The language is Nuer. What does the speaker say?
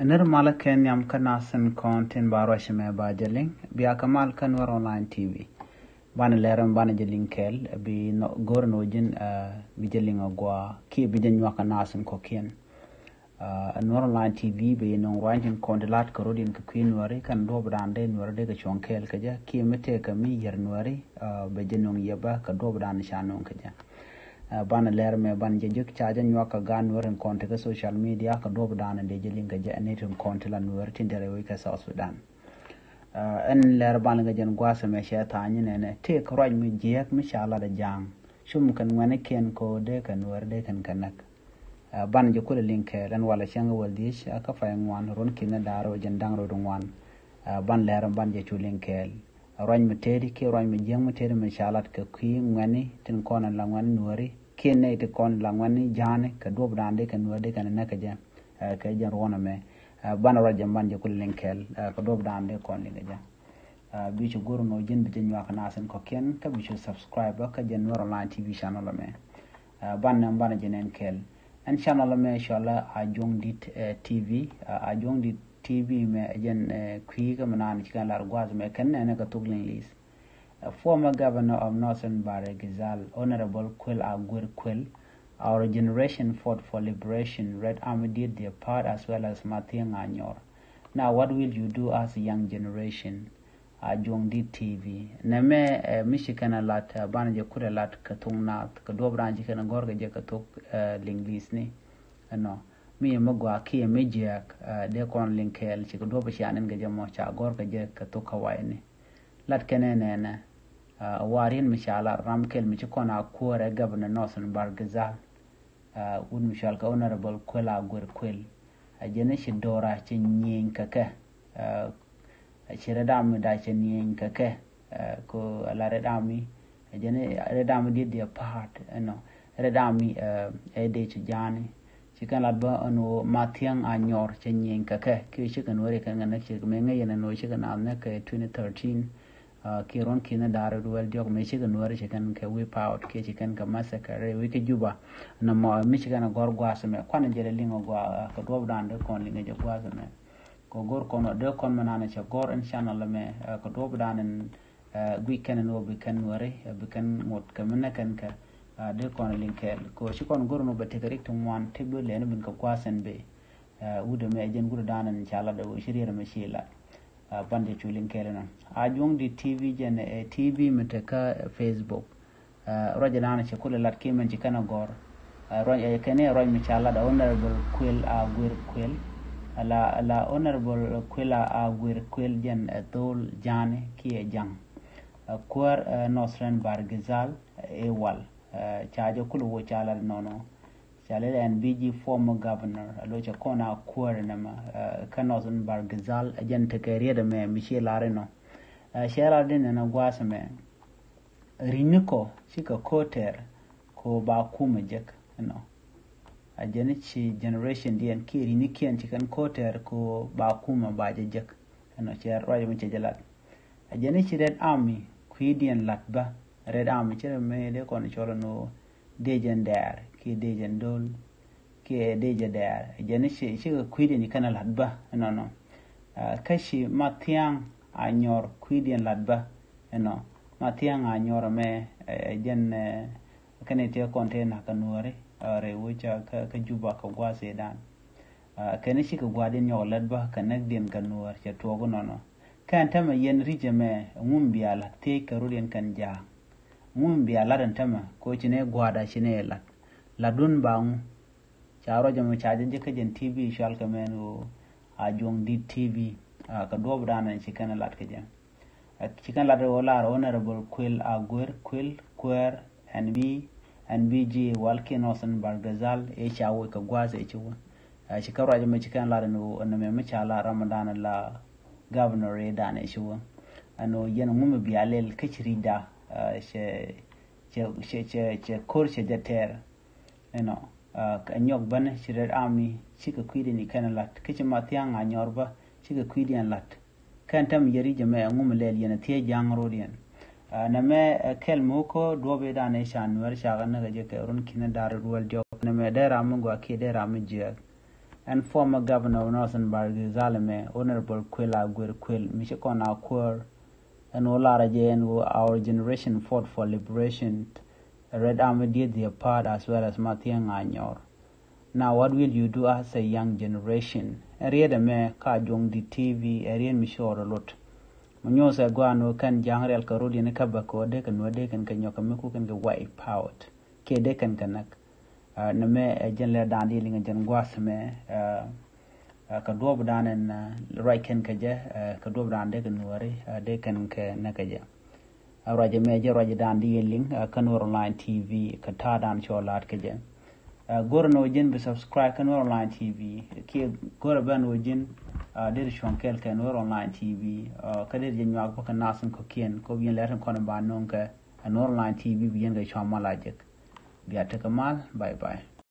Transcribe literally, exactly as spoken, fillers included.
Nir malä kɛ nhiam kä nasin kɔn tin ba ruac mɛ ba jɛ liŋ bia kɛ mal kä Nuɛr Online T V. Banɛ lɛr mɛ banɛ jɛ liŋ kɛɛl bi go̱r nɔ ji̱n bi jɛ liŋ a gua kiɛ bi jɛ nyuak kä nasin kɔkiɛn. Nuɛr Online T V bɛ yɛ nɔŋ ruany tin kɔn ti lat kɛ rot in kɛ kui̱ Nuɛri kɛn duɔp dan dee Nuɛri dee kɛ cuɔ̱ŋ kɛɛl kɛ jɛ kiɛ mi tëë kɛ mi yɛr Nuɛri bɛ jɛ nɔŋ yɛ bä kɛ duɔp dan ca nɔŋ kɛ jɛ. Banɛ lɛr mɛ banɛ jɛ jek ca jɛ nyuak kɛ gan Nuɛri in kɔn ti kɛ social media kɛ duɔp dan dee jɛ liŋ kɛ jɛ ɛn ni tin kɔn ti la Nuɛri tin dee rɛ wec kɛ South Sudan. Ɛn lɛr banɛ kɛ jɛn guasɛ mɛ cɛ tha̱a̱ny nɛnɛ tëë kɛ ruac mi jiɛk mi ca lat a ja̱a̱ŋ. Cum kɛn ŋuɛni kiɛn ko dee kɛ Nuɛri dee kɛn kɛ näk. Ban jɛ kulɛ liŋ kɛɛl ɛn walɛ cäŋ wäl dhiec kä pay ŋuan ruɔ̱n ki̱n ni da̱r wä jɛn da̱ŋ rot ŋuan. Ban lɛr ban jɛ cu liŋ kɛɛl ruac mi tëëdi kiɛ ruac mi jiäŋ mi tëëdi mi ca lat kɛ kui̱ ŋuɛni tin kɔn la ŋuɛni Nuɛri kiɛ nɛy ti kɔn la ŋuɛni ja̱a̱ni kɛ duɔp da̱a̱n dee kɛ Nuɛri dee kɛn nɛ kɛ jɛ. Kɛ jɛn ruɔ̱n ɛmɛ ban ruac jɛ ban jɛ kulɛ liŋ kɛɛl kɛ duɔp da̱a̱n dee kɔn liŋ kɛ jɛ. Bi cu go̱r nɔ ji̱n bi jɛ nyuak nasin kɔkiɛn kä bi cu subscribe kä jɛ Nuɛr Online T V channel ɛmɛ. Ban nɛ ban jɛ nɛn kɛɛl ɛn channel ɛmɛ cɔlɛ Ajuɔŋ Dit T V. Ajuɔŋ Dit T V mɛ jɛn kui̱ kä mi naan ci kɛn lar gua̱a̱th mɛ kɛn nɛn kä thok Liŋlis. Former Governor of Northern Bahr el Ghazal, Honorable Kuel Aguer Kuel, our generation fought for liberation. Red Army did their part as well as Mathiang Anyor. Now what will you do as a young generation? Ajuɔŋ Dit T V. Nɛmɛ mi ci kɛn a lat banɛ jɛ kulɛ lat kɛ thuŋ naath kɛ duɔp raan ci kɛn a gɔr kɛ jɛ kɛ thok Liŋlis ni. Ɛnɔ mi yɛ mi gɔaa kiɛ mi jiääk dee kɔn liŋ kɛɛl ci kɛ duɔp ci anin kɛ jɛ mɔ ca gɔr kɛ jɛ kɛ thok kä way ni. Lat kɛn ɛ nɛnɛ a war yɛn mi ca lat ram kɛl mi ci kɔn a kuäärɛ Governor Northern Bahr el Ghazal. Wut mi cɔal kɛ Honorable Kuel Aguer Kuel. A jɛn ci do̱ra ci nyieny kɛ kɛ. A ci Red Army da ci nyieny kɛ kɛ. Ko a la Red Army a jɛn Red Army did their part ɛnɔ. Red Army ɛ dee ci ja̱a̱ni. Ci kɛn lat bä ɛn ɣöö Mathiang Anyor cɛ nyieny kɛ kɛ kiɛ ci kɛn weri kɛn kɛ näk ci mɛ ŋäc yɛn ɛn ɣöö ci kɛn a näk kɛ twenty thirteen. Kiɛ ruɔ̱n ki̱n da̱r duel diɔk mɛ ci kɛn weri ci kɛn kɛ wipe out kiɛ ci kɛn kɛ massacre rɛy wi̱c kä Juba. Nɔmɔ mi ci kɛn a gɔr gua̱a̱th mɛ kuanɛ jɛ lɛ liŋ a gɔaa kɛ duɔp da̱a̱n dee kɔn liŋ a jɛ gua̱a̱th mɛ. Kɛ gɔr kɔn dee kɔn mɛ nanɛ cɛ gɔr in channel mɛ kɛ duɔp da̱a̱n in guic kɛn ni wä bi kɛn weri bi kɛn ŋot kɛ mi nɛ kɛn kɛ. Dee kɔn liŋ kɛɛl kɛ ci kɔn gɔr ni wä bɛ tekɛ rik ti ŋuan ti bi lɛni bin kɛ gua̱a̱th in bi. Wut ɛmɛ jɛn wut da̱a̱n in ca lat ɛ wä ci riɛt ɛmɛ ci lat. Ban jɛ cu liŋ kɛɛl inɔ Ajuɔŋ Dit T V jɛn ɛ T V mi tekä Facebook. Ruac ɛ da̱a̱n cɛ kulɛ lat kiɛ mɛn ci kɛn a gɔr. Ruac ɛ kɛn ɛ ruac mi ca lat a Honorable Kuel Aguer Kuel. Ala ala Honorable Kuel Aguer Kuel jɛn ɛ dhol ja̱a̱ni kiɛ ja̱ŋ. Kuäär Northern Bahr el Ghazal ɛ wal. Ca jɛ kulɛ wä ca lat nɔnɔ. Ca lɛl ɛn bi ji̱ former governor a lo cɛ kɔn a kuäär nɛmɛ kä Northern Bahr el Ghazal a jɛn tekɛ riet ɛmɛ mi ci lar inɔ. Cɛ lar di nɛn a gua̱a̱th ɛmɛ. Ri̱ni kɔ cikɛ ko̱tɛr ko ba kumɛ jek inɔ. A jɛn ci generation diɛn kiɛ ri̱ni kiɛn ci kɛn ko̱tɛr ko ba kumɛ ba jɛ jek inɔ cɛ ruac mi cɛ jɛ lat. A jɛn ci Red Army kui̱diɛn lat bä. Red Army ci rɛ mɛ dee kɔn cɔl ni wä dee jɛn dɛɛr kiɛ dee jɛn dol kiɛ dee jɛ dɛɛr. A jɛn ci ci kɛ kui̱diɛn ci kɛn lat bä ɛnɔnɔ. Kä ci Mathiang Anyor kui̱diɛn lat bä ɛnɔ. Mathiang Anyor mɛ ɛ jɛn ɛ kɛn itiɛ kɔn tëë nak kɛ nuɔri rɛy wec kä Juba kɛ gua̱a̱th idan. Kɛn cikɛ gua̱a̱diɛn nyɔk lät bä kɛ näkdiɛn kɛ nuɔr cɛ tuɔɔk inɔnɔ. Kɛn tämɛ yɛn ri̱c ɛmɛ ŋum bia la̱t thiec kɛ rut yɛn kɛn ja̱a̱ŋ. Ŋum bia la̱t ɛn tämɛ ko ci nɛ gua̱a̱da ci nɛ la̱t. La̱t dun ba ŋu. Ca ruac ɛmɛ ca jɛ jɛ kä jɛn T V cual kɛ mɛn ɣöö Ajuɔŋ Dit T V. Kɛ duɔɔp dan ɛn ci kɛn la̱t kɛ jɛ. Ci kɛn lat ɣöö lar Honorable Kuel Aguer Kuel kuäär N B N B G wal kiɛ Northern Bahr el Ghazal ëë ca woc kɛ gua̱a̱th ëë ci wä. Ci kɛn ruac ɛmɛ ci kɛn lat ɛn ɣöö ɛn ɛmɛ mi ca lar Ramadan la governor ëë dan ëë ci wä. Ɛn ɣöö yɛn ŋumi bia lɛl kä ci ri̱cda cɛ cɛ cɛ cɛ ko̱r cɛ jɛ tɛɛr. Ɛnɔ ɛ nyɔk bänɛ ci Red Army cikɛ kui̱diɛn ci kɛn lat kä ci Mathiang Anyor bä cikɛ kui̱diɛn lat. Kɛn tɛm yɛ ri̱c ɛmɛ ɛŋu mi lɛl yɛn ɛ thiec ja̱ŋ ro̱diɛn. Nɛmɛ ɛ kɛl mi wä kä duɔ̱ɔ̱p i̱ dan i̱ ca nuɛɛr cakɛ näk ɛ jɛ kɛ run ki̱n ɛ da̱r i̱ ruɛl diɔ̱k nɛmɛ dee ram mi gɔaa kiɛ dee ram mi jiääk. Ɛn former governor of Northern Bahr el Ghazal ɛmɛ, Honorable Kuel Aguer Kuel, mi ci kɔn a kuäär, ɛn ɣöö lar jɛ ɛn ɣöö our generation fought for liberation, Red Army did their part as well as Mathiang Anyor. Now what will you do as a young generation? Ɛ riet ɛmɛ ka Juɔŋdit T V, ɛ riet mi cuɔr lot. Mi nyuɔth ɛ gɔaa ɛn ɣöö kɛn ja̱a̱ŋ riɛl kɛ rot yɛn kä bä kɛ ɣöö dee kɛn wä dee kɛn kɛ nyɔk kɛ mi ku kɛn kɛ wipe out. Kiɛ dee kɛn kɛ näk. Nɛmɛ ɛ jɛn lɛ da̱a̱n di liŋ ɛ jɛn gua̱a̱th mɛ, kɛ duɔ̱ɔ̱p da̱a̱n ɛn ruac kɛn kɛ jɛ, kɛ duɔ̱ɔ̱p da̱a̱n dee kɛ nuääri dee kɛn kɛ näk kɛ jɛ. Ruac ɛmɛ jɛ ruac da̱a̱n di yɛn liŋ kä Nuer Online T V kɛ ta̱a̱ da̱a̱n cɔɔl la̱a̱t kɛ jɛ. Go̱rɛ ni wä ji̱n bi subscribe kä Nuer Online T V kiɛ go̱rɛ bɛn wä ji̱n deri cuɔ̱ŋ kɛl kɛ Nuer Online T V kä deri jɛ nyuak bä kɛ nath in kɔ̱kiɛn kɛ wä bi yɛn lɛt in kɔn in ba no̱o̱ŋ kɛ Nuer Online T V bi yɛn kɛ cuam mal a jek. Bia tekɛ mal, bye bye.